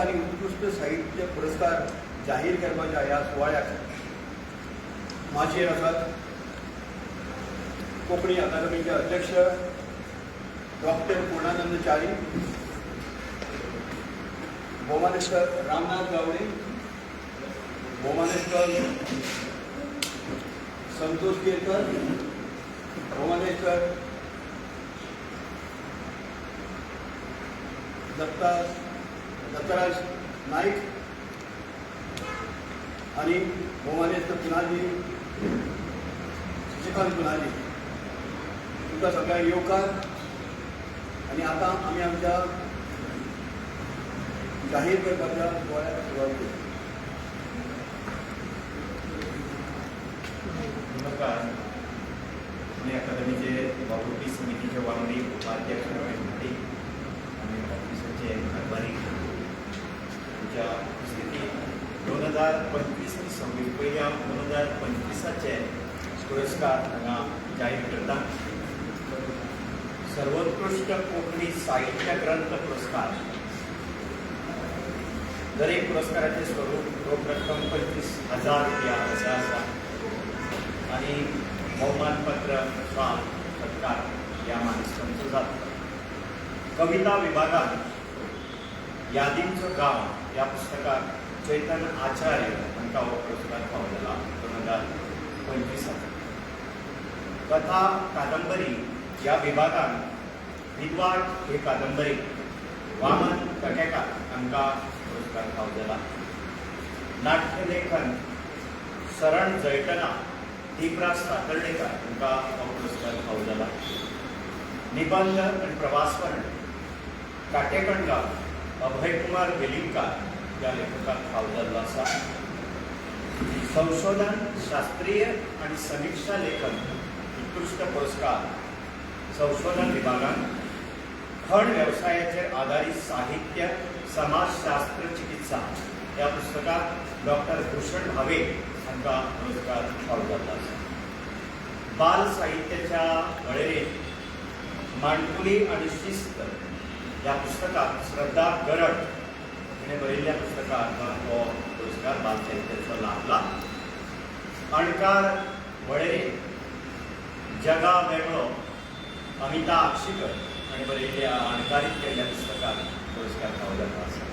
आनी उत्कृश्ट साहित्य पुरस्कार जाहीर करपाच्या ह्या सुवाळ्याक माचयेर आसात कोंकणी अकादमीचे अध्यक्ष डॉक्टर पूर्णानंद च्यारी, भोवमानेस्त रामनाथ गावडे, भोवमानेस्त संतोष केरकर, भोवमानेस्त दत्ता दत्तराज नाईक आणि भोवमानेस्त पुनाजी, शशिकांत पुनाजी. तुमकां सगळ्यांक येवकार आनी आतां आमी आमच्या जाहीर करपाच्या सुवाळ्याक सुरवात करूया. नमस्कार. कोंकणी अकादमीचे वावुरपी समितीचे वांगडी, उपाध्यक्ष रमेश भाटी आनी ऑफिसाचे कारभारी तुमच्या उपस्थितीत 2025 आनी 26, पयलीं हांव 2025आचे पुरस्कार हांगा जाहीर करता. सर्वोत्कृश्ट कोंकणी साहित्य ग्रंथ पुरस्कार. दरेक पुरस्काराचें स्वरूप रोख रक्कम 25,000 रुपया अशें आसा आनी भोवमानपत्र, शाल, सत्कार ह्या मानेस्तांचो जाता. कविता विभागांत यादींचो गांव ह्या पुस्तकाक चैतन आचार्य हांकां हो पुरस्कार फावो जाला 2025आचो. कथा कादंबरी ह्या विभागांत विद्वाट हे कादंबरी वामन कटेकार हांकां पुरस्कार फावो जाला. नाट्यलेखन शरण जळटना दीपराज सातर्डेकार हांकां हो पुरस्कार फावो जाला. निबंध आनी प्रवासवर्णन काटेकणगांव अभयकुमार वेलिंगकार ह्या लेखकाक फावो जाल्लो आसा. संशोधन, शास्त्रीय आनी समिक्षा लेखन उत्कृश्ट पुरस्कार संशोधन विभागान खण वेवसायाचेर आदारीत साहित्य समाजशास्त्र चिकित्सा ह्या पुस्तकाक डॉक्टर भूषण भावे हांकां पुरस्कार फावो जाल्लो आसा. बाल साहित्याच्या वळेरेंत माणकुली आनी शिस्त ह्या पुस्तकाक श्रद्धा गरड हिणें बरयल्ल्या पुस्तकाक हो पुरस्कार बाल साहित्याचो लाभला. अणकार वळेरेंत जगा वेगळो अमिता आक्षीकर हाणें बरयल्ल्या अणकारीत केल्ल्या पुस्तकाक पुरस्कार फावो जाल्लो आसा.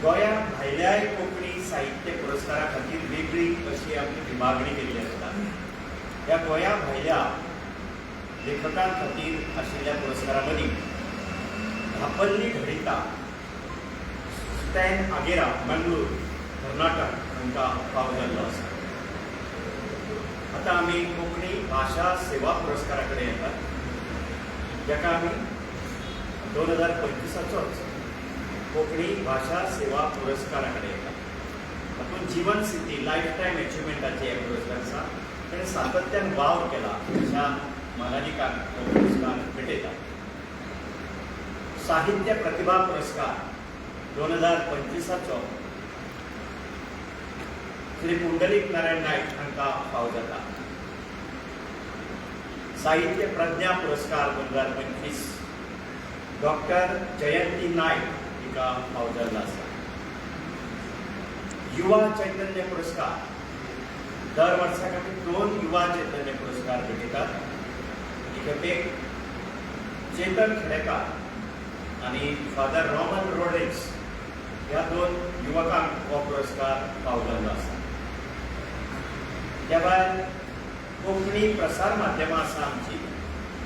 गोंया भायल्याय कोंकणी साहित्य पुरस्कारा खातीर वेगळी अशी आमी विभागणी केल्ली आसता. ह्या गोंया भायल्या लेखकां खातीर आशिल्ल्या पुरस्कारा मदीं धापल्ली घडिता स्टॅन आगेरा, मंगळूर, कर्नाटक हांकां फावो जाल्लो आसा. आतां आमी कोंकणी भाशा सेवा पुरस्कारा कडेन येतात, जाका आमी 2025आचोच कोंकणी भाशा सेवा पुरस्कारा कडेन येता. तातूंत जीवन सिद्धी, लायफ टायम एचिवमेंटाचे हे पुरस्कार आसा. ताणें सातत्यान वावर केला अशा मानादिकांक हो पुरस्कार भेटयता. साहित्य प्रतिभा पुरस्कार 2025आचो श्री पुंडलीक नारायण नायक हांकां फावो जाता. साहित्य प्रज्ञा पुरस्कार 2025 डॉक्टर जयंती नायक हिका फावो जाल्लो आसा. युवा चैतन्य पुरस्कार, दर वर्साक आमी दोन युवा चैतन्य पुरस्कार भेटयतात. खेपेक चेतन खेडेकार आनी फादर रोमन रोड्रिग्स ह्या दोन युवकांक हो पुरस्कार फावो जाल्लो आसा. त्या भायर कोंकणी प्रसार माध्यमां आसा आमची.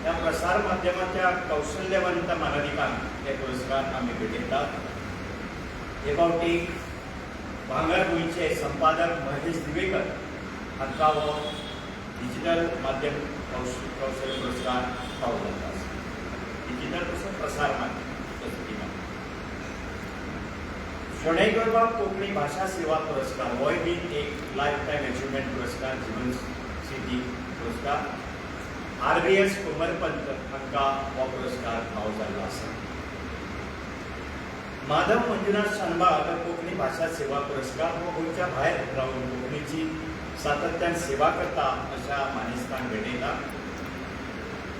ह्या प्रसार माध्यमाच्या कौशल्यवंत मानादिकांक हे पुरस्कार आमी भेटयतात. हे फावटी भांगरभूंयचे संपादक महेश दिवेकर हांकां हो डिजिटल माध्यम कौशल्य पुरस्कार फावो जाल्लो आसा. डिजिटल तसो प्रसार माध्यम प्रसिद्धी माध्यम. शणै गोंयबाब कोंकणी भाशा सेवा पुरस्कार होय बीन एक लायफ टायम एचिवमेंट पुरस्कार, जीवन सिद्धी पुरस्कार. आर.बी.एस. कोमरपंत हांकां हो पुरस्कार फावो जाल्लो आसा. माधव मंजुनाथ शानभाग कोंकणी भाशा सेवा पुरस्कार हो गोंयच्या भायर रावन कोंकणीची सातत्यान सेवा करता अशा मानेस्तांक भेटयता.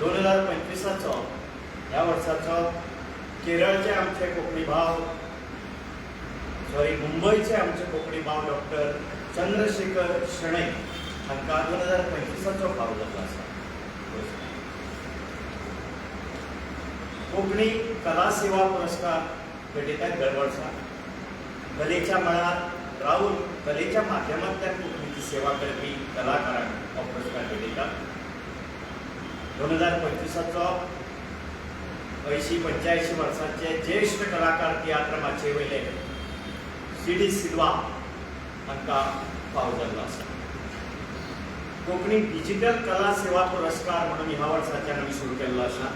2025आचो, ह्या वर्साचो, केरळचे आमचे कोंकणी भाव सॉरी मुंबयचे आमचे कोंकणी भाव डॉक्टर चंद्रशेखर शणै हांकां 2025 फावो जाल्लो आसा पुरस्कार. कोंकणी कला सेवा पुरस्कार भेटयतात दर वर्सा. कलेच्या मळार रावून कलेच्या माध्यमांतल्यान कोंकणीची सेवा करपी कलाकारांक हो पुरस्कार भेटयतात. 2025 80-85 वर्सांचे ज्येश्ठ कलाकार तियात्र माचये वयले सी.डी. सिल्वा हांकां फावो जाल्लो आसा. कोंकणी डिजिटल कला सेवा पुरस्कार म्हणून ह्या वर्साच्यान आमी सुरू केल्लो आसा.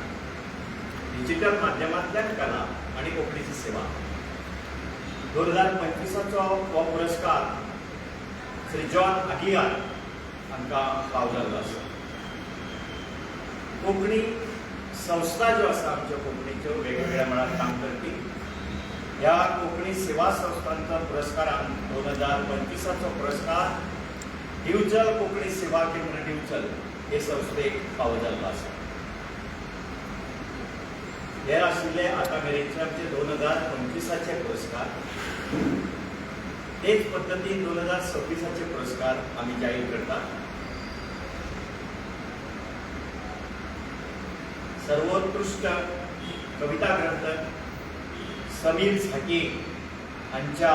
डिजिटल माध्यमांतल्यान कला आनी कोंकणीची सेवा. 2025 हो पुरस्कार श्री जॉन आगियार हांकां फावो जाल्लो आसा. कोंकणी संस्था ज्यो आसा आमच्यो कोंकणीच्यो वेगवेगळ्या मळार काम करपी, ह्या कोंकणी सेवा संस्थांचो पुरस्कारान 2025 पुरस्कार दिवचल कोंकणी सेवा केंद्र दिवचल हे संस्थेक फावो जाल्लो आसा. हे आशिल्ले आतां मेरेनचे आमचे 2025 पुरस्कार. तेच पद्दतीन 2026 पुरस्कार आमी जाहीर करतात. सर्वोत्कृष्ट कविता ग्रंथ समीर झाकी हांच्या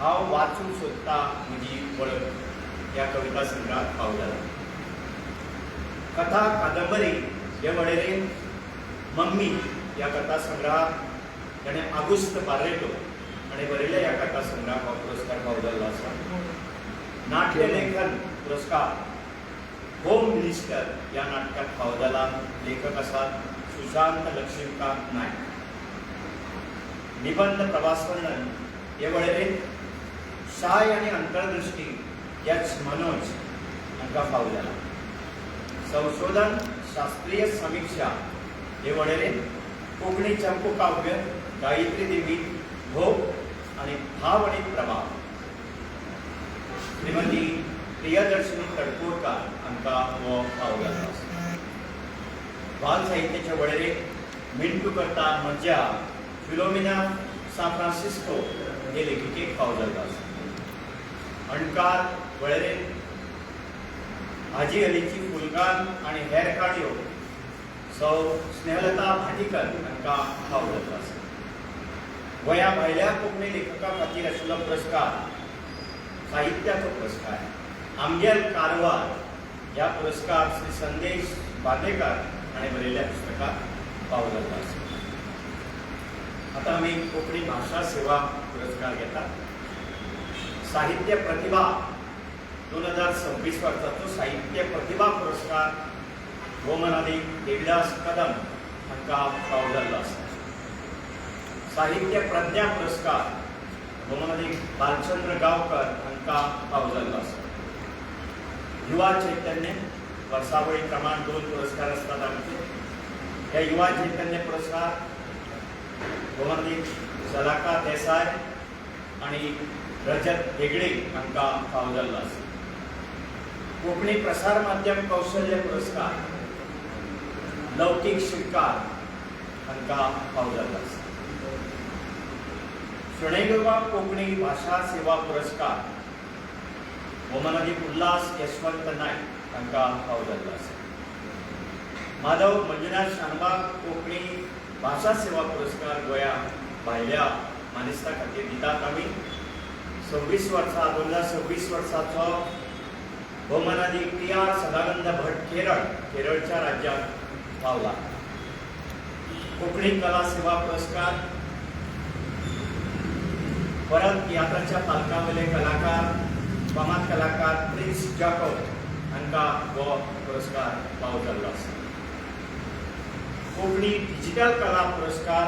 हांव वाचूंक सोदता म्हजी वळख ह्या कविता संग्रहाक फावो जाला. कथा कादंबरी हे वळेरेन मम्मी ह्या कथा संग्रहाक ताणें आगुस्त बार्रेटो हाणें बरयल्ल्या ह्या कथा संग्रहाक हो पुरस्कार फावो जाल्लो आसा. नाट्यलेखन पुरस्कार होम मिनिस्टर ह्या नाटकाक फावो जाला. लेखक आसात सुशांत लक्ष्मीकांत नायक. निबंध प्रवासवर्णन हे वळेरेन शाय आनी अंतर्दृष्टी एच मनोज हांकां फावो जाला. संशोधन शास्त्रीय समिक्षा हे वळेरेन कोंकणी चंपू काव्य गायत्री देवी भोग आनी भाव आनी प्रभाव श्रीमती प्रियदर्शिनी तडकोडकार हांकां हो फावो जाल्लो आसा. बाल साहित्याच्या वळेरेक मिंटू करता मज्जा फिलोमिना सान फ्रांसिस्को हे लेखिकेक फावो जाल्लो आसा. अणकार वळेरेन हाजी अलीची फुलगान आनी हेर काणयो सौ स्नेहलता भाटीकर हांकां फावो जाल्लो आसा. गोंया भायल्या कोंकणी लेखका खातीर आशिल्लो पुरस्कार साहित्याचो पुरस्कार आमगेल कारवार ह्या पुरस्कार श्री संदेश बांदेकर हाणें बरयल्ल्या पुस्तकाक फावो जाल्लो आसा. आतां आमी कोंकणी भाशा सेवा पुरस्कार घेतात. साहित्य प्रतिभा 2026 वर्साचो साहित्य प्रतिभा पुरस्कार गोमनादी देविदास कदम हांकां फावो जाल्लो आसा. साहित्य प्रज्ञा पुरस्कार गोमनादी बालचंद्र गांवकर हांकां फावो जाल्लो आसा. युवा चैतन्य वर्सावळी प्रमाण 2 पुरस्कार आसतात आमचे. ह्या युवा चैतन्य पुरस्कार गोमनादी सलाका देसाय आनी रजत हेगडे हांकां फावो जाल्लो आसा. कोंकणी प्रसार माध्यम कौशल्य पुरस्कार लौकीक शिरकार हांकां फावो जाल्लो आसा. शणैगोवा कोंकणी भाशा सेवा पुरस्कार गोमनादीप उल्हास यशवंत नायक हांकां फावो जाल्लो आसा. माधव मंजुनाथ शानबाग कोंकणी भाशा सेवा पुरस्कार गोंया भायल्या मानेस्ता खातीर दितात आमी. 26 वर्सां 2026 वर्साचो भोवमानादीक टी आर सदानंद भट केरळ केरळच्या राज्यात पावला. कोंकणी कला सेवा पुरस्कार परत तियात्राच्या पालकावयले कलाकार फामाद कलाकार प्रिन्स जाकोब हांकां हो पुरस्कार फावो जाल्लो आसा. कोंकणी डिजिटल कला पुरस्कार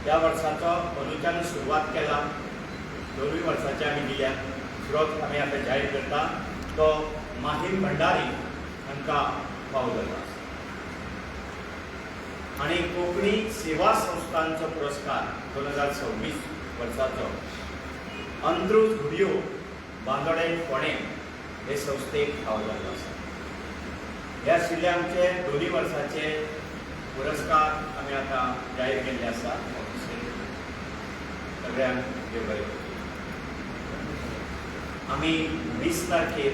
ह्या वर्साचो अंदूच्यान सुरवात केला. 2 वर्साचे आमी दिल्या. सुरवात आमी आतां जाहीर करता तो माहीम भंडारी हांकां फावो जाल्लो आसा. आनी कोंकणी सेवा संस्थांचो पुरस्कार 2026 वर्साचो अंत्रुज घुडयो बांदोडें फोंडें हे संस्थेक फावो जाल्लो आसा. हे आशिल्ले आमचे 2 वर्साचे पुरस्कार आमी आतां जाहीर केल्ले आसा ऑफिशियल. सगळ्यांक देव बरें करूं. आमी 20 तारखेर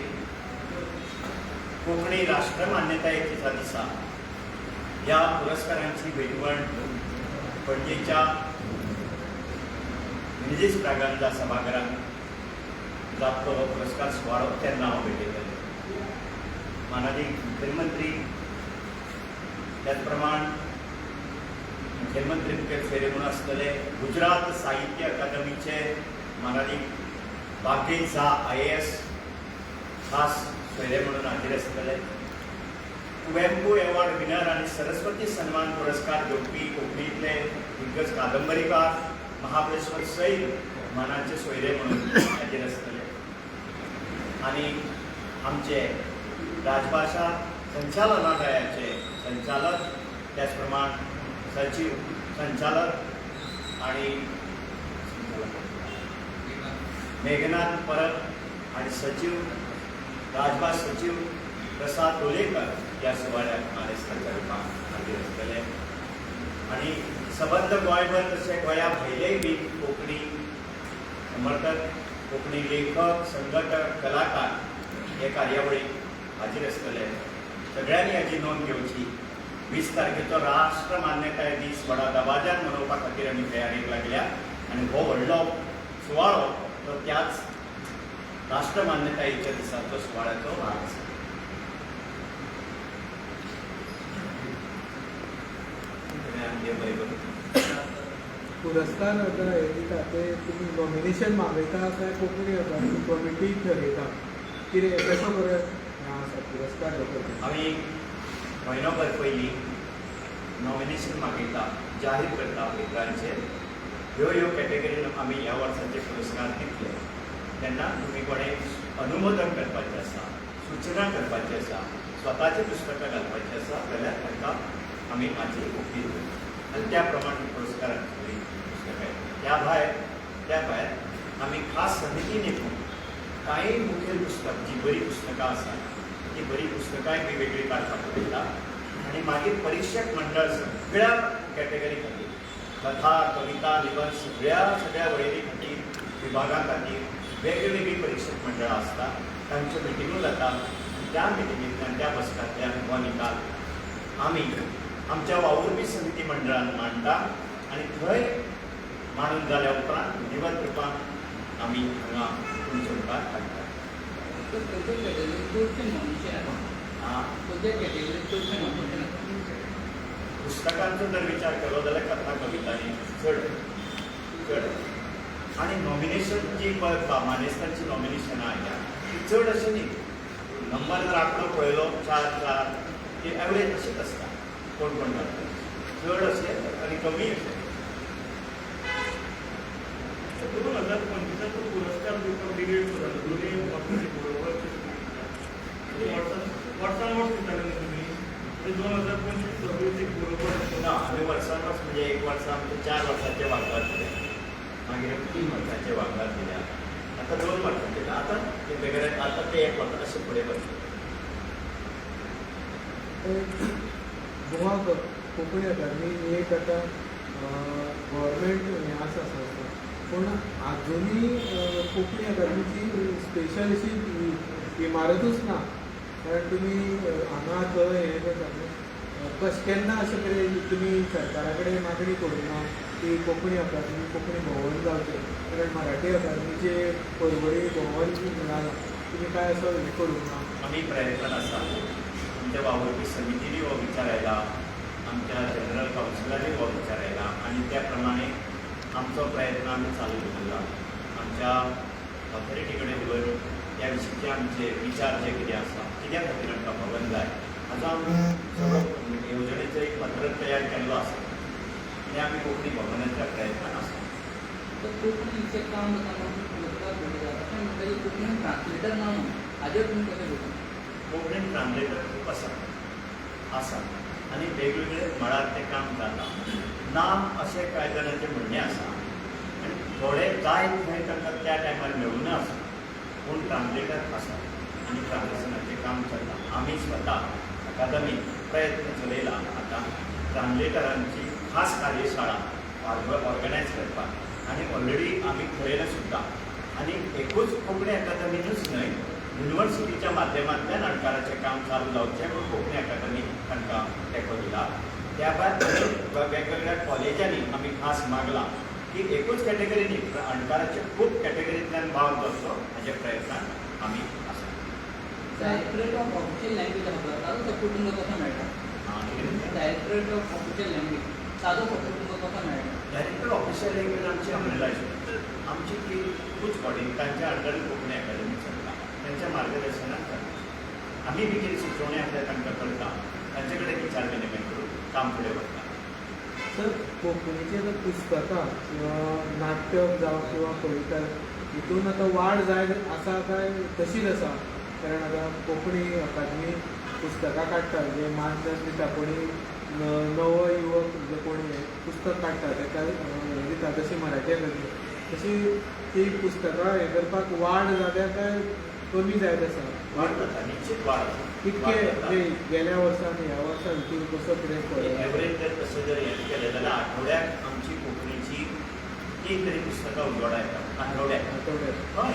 कोंकणी राष्ट्रमान्यतायेच्या दिसा ह्या पुरस्कारांची भेटवण पणजेच्या मिनेझीस ब्रागांझा सभाघरांत जातलो. हो पुरस्कार सुवाळो तेन्ना हांव भेटयतलें. मानादीक मुखेलमंत्री, त्याच प्रमाण मुखेलमंत्री मुखेल सोयरे म्हणून आसतले. गुजरात साहित्य अकादमीचे मानादीक भाग्येश झा IAS खास सोयरे म्हणून हाजीर आसतले. कुवेम्पू एवॉर्ड विनर आनी सरस्वती सन्मान पुरस्कार घेवपी कोंकणींतले दिग्गज कादंबरीकार महाबळेश्वर सैल मानाचे सोयरे म्हणून हाजीर आसतले आनी आमचे राजभाशा संचालनालयाचे संचालक, त्याच प्रमाण सचिव संचालक आणि मेघनाथ परब आणि सचिव, राजभास सचिव प्रसाद लोलयेकर ह्या सुवाळ्याक मानेस्ताच्या रुपान हाजीर आसतले. आनी सबंद गोंयभर तशें गोंया भायलेय बी कोंकणी समर्थक, कोंकणी लेखक, संघटक, कलाकार हे कार्यावळीक हाजीर आसतले. सगळ्यांनी हाची नोंद घेवची. 20 तारखेचो राष्ट्र मान्यताय दीस व्हडा दबाज्यान मनोवपा खातीर आमी तयारेक लागल्या आनी हो व्हडलो सुवाळो तो त्याच राष्ट्र मान्यतायेच्या दिसाचो सुवाळ्याचो भाग आसा. सगळ्यांक देव बरें करूं. पुरस्कार आतां हे दिता ते तुमी नॉमिनेशन मागयता काय कोंकणी अकादमी कमिटी ठरयता? कितें कसो बरें हें आसा पुरस्कार हे करता? आमी म्हयनोभर पयलीं नॉमिनेशन मागयता, जाहीर करता पेपरांचेर, ह्यो ह्यो कॅटेगरीन आमी ह्या वर्साचे पुरस्कार दितले. तेन्ना तुमी कोणें अनुमोदन करपाचें आसा, सुचना करपाची आसा, स्वताची पुस्तकां घालपाची आसा जाल्यार तांकां आमी मातशी ओपी दिवया आनी त्या प्रमाणे पुरस्कारांची पुस्तकां येता. त्या भायर आमी खास समिती नेमून कांय मुखेल पुस्तक, जी बरी पुस्तकां आसा ती बरी पुस्तकांय बी वेगळी काडपाक पळयता आनी मागीर परिक्षक मंडळ सगळ्या कॅटेगरी खातीर, कथा, कविता, निबंद, सगळ्या सगळ्या वळेरी खातीर, विभागा खातीर वेगळी वेगळी परिक्षक मंडळां आसता. तांच्यो मिटिंगो जाता. त्या मिटिंगेंतल्यान, त्या बसकांतल्यान हो निकाल आमी आमच्या वावुरपी समिती मंडळान मांडटा आनी थंय मांडून जाल्या उपरांत विधिवत रुपान आमी हांगा तुमच्या मुखार हाडटा. तर खंयच्या कॅटेगरीत चडशें नॉमिनेशन येता? आं. खंयच्या कॅटेगरीत चडशें नॉमिनेशन येता? पुस्तकांचो जर विचार केलो जाल्यार कथा, कवितांनी चड चड आनी नॉमिनेशन जी मानेस्तांची नॉमिनेशनां आयल्या ती चड अशें न्ही. नंबर जर आंकडो पळयलो, चार चार, ती एवरेज अशेंच आसता. कोण कोण घालता चड अशें आनी कमी अशें. 2025चो पुरस्कार दिवपाक डिलेट जालो दोन्ही बाबतींत बरोबर. वर्सान वर्सान वर्स दिताले न्ही तुमी, ते 2025 सगळीं एक बरोबर? ना, आमी वर्सान वर्स म्हणजे एक वर्सा आमचे 4 वर्साचे वांगडा दिले, मागीर 3 वर्साचे वांगडा दिल्या, आतां 2 वर्सांचे दिल्या, आतां ते बेगीन आतां ते एक वर्सा अशें फुडें वतले. गोवा कोंकणी अकादमी ही एक आतां गव्हर्मेंट हें आसा संस्था, पूण आजुनूय कोंकणी अकादमीची स्पेशल अशी इमारतूच ना. कारण तुमी हांगा थंय हें करतात न्हू. कशें केन्ना अशें कितें तुमी सरकारा कडेन मागणी करूंक ना की कोंकणी अकादमी, कोंकणी भवन जावचें? कारण मराठी अकादमीचे परवरी भवन जालां. तुमी काय असो हें करूंक ना? आमी प्रयत्नान आसा. आमच्या वावुरपी समितींनी हो विचार आयला, आमच्या जनरल कावन्सिलांनी हो विचार आयला आनी त्या प्रमाणे आमचो प्रयत्न आमी चालू दवरला. आमच्या ऑथॉरिटी कडेन उलोवन त्या विशींचे आमचे विचार जे कितें आसा, कित्या खातीर आमकां भवन जाय, हाचो आमी सगळो येवजणेचो एक पत्रक तयार केल्लो आसा आनी आमी कोंकणी भवनाच्या प्रयत्नान आसा. तर कोंकणीचें काम जाता म्हणून पुरस्कार भेटयतात अशें म्हणटकीर कोंकणीन ट्रान्सलेटर ना म्हणून हाजेर तुमी कशें घेता? कोंकणीन ट्रान्सलेटर खूब आसा आसा आनी वेगवेगळे मळार तें काम जाता. ना अशें कांय जाणांचें म्हणणें आसा आनी थोडे जाय थंय तांकां त्या टायमार मेळूना आसा, पूण ट्रान्सलेटर आसा आनी ट्रान्सलेशनाचें काम चलता. आमी स्वता अकादमी प्रयत्न चलयला आतां ट्रान्सलेटरांची खास कार्यशाळा ऑर्गनायज करपाक. आनी ऑलरेडी आमी थरयलें सुद्दां. आनी एकूच कोंकणी अकादमीनूच न्हय, युनिवर्सिटीच्या माध्यमांतल्यान अणकाराचें काम चालू जावचें म्हूण कोंकणी अकादमी तांकां तेंको दिला. त्या भायर आनी वेगवेगळ्या कॉलेजांनी आमी खास मागलां की एकूच कॅटेगरी न्ही, पूण अणकाराचे खूब कॅटेगरींतल्यान वावर जावचो हाजे प्रयत्नान आमी आसा. डायरेक्टरेट ऑफ ऑफिशियल लँग्वेज आसा पळय, ताजो सपोर्ट तुमकां कसो मेळटा? डायरेक्टरेट ऑफ ऑफिशियल लँग्वेज, ताजो सपोर्ट तुमकां कसो मेळटा? डायरेक्टर ऑफिशियल लँग्वेज आमची अंब्रेला. आमची ती एकूच बॉडी, तांच्या अंडर कोंकणी अकादमी चलता. तांच्या मार्गदर्शनान चलता. आमी बी कितें सुचोवणी आसल्यार तांकां करता. तांचे कडेन विचार विनिमय करून काम फुडें व्हरता. सर, कोंकणीची आतां पुस्तकां किंवा नाटक जावं किंवा कविता हितून आतां वाड जायत आसा काय तशीच आसा? कारण आतां कोंकणी अकादमी पुस्तकां काडटा, जे मानधन दिता, कोणी नवो युवक जे कोणी पुस्तक काडटा ताका हें दिता, तशी मराठी अकादमी, तशी ती पुस्तकां हें करपाक वाड जाल्या काय कमी जायत आसा? वाड जाता, निश्चित वाड आसा. कितके वाड जाता. म्हणजे गेल्या वर्सा आनी ह्या वर्सा हितून कसो कितें फरक? एवरेज जर तशें जर हें केलें जाल्यार आठवड्याक आमची कोंकणीची तीन तरी पुस्तकां उजवाडा येता आठवड्याक. आठवड्याक? हय,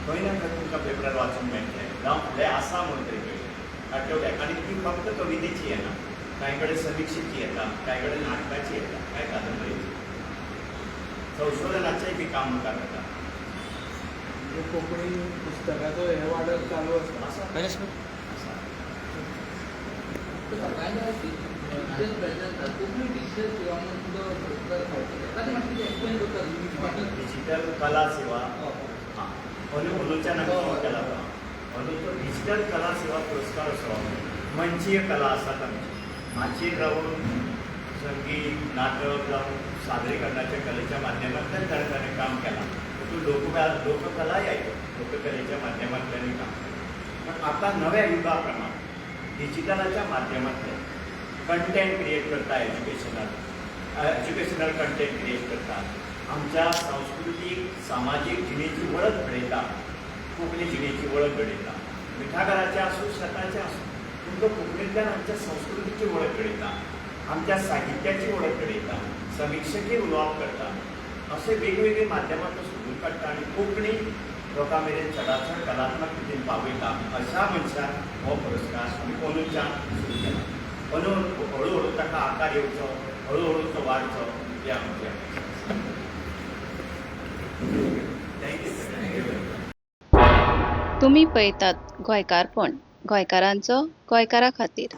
खंय ना खंय तुमकां पेपरार वाचूंक मेळटलें, जावं फुडें आसा म्हूण तरी कळटलें आठवड्याक. आनी ती फक्त कवितेची येना, कांय कडेन समिक्षेची येता, कांय कडेन नाटकाची येता, कांय कादंबरीची, संशोधनाचेंय बी काम मुखार वता. म्हणजे कोंकणी पुस्तकाचो हे वाडत चालू आसा. आसा, आसा. तर सगळ्यांच्या डिजिटल प्रेझन्स आसा, कोंकणी डिजिटल सेवा म्हणून तुजो पुरस्कार फावटी जाता, ताजें मातशें एक्सप्लेन करता? डिजिटल कला सेवा. हां, अंदूच्यान आमी सुरू केला तो. अंदूचो डिजिटल कला सेवा पुरस्कार असो, मंचीय कला आसात आमची, माचयेर रावन संगीत, नाटक जावं सादरीकरणाच्या कलेच्या माध्यमांतल्यान ताणें ताणें काम केलां. तातूंत लोककलाय आयली, लोककलेच्या माध्यमांतल्यानूय काम केलां. पण आतां नव्या युगा प्रमाण डिजिटलाच्या माध्यमांतल्यान कंटेंट क्रिएट करता, एज्युकेशनल कंटेंट क्रिएट करता, आमच्या सांस्कृतीक सामाजीक जिणेची वळख घडयता, कोंकणी जिणेची वळख घडयता. मिठागराचें आसूं, शेताचें आसूं, पूण तो कोंकणींतल्यान आमच्या संस्कृतीची वळख घडयता, आमच्या साहित्याची वळख घडयता, समिक्षकी उलोवप करता. असे वेगवेगळे माध्यमां तो सोदून काडटा आनी कोंकणी लोकां मेरेन चडात चड कलात्मक रितीन पावयता. अशा मनशाक हो पुरस्कार आमी अंदूच्यान सुरू केला. अंदू हळू हळू ताका आकार येवचो, हळू हळू तो वाडचो, ही आमची अपेक्षा आसा. Thank you sir. तुमी पळयतात गोंयकारपण, गोंयकारांचो गोंयकारा खातीर.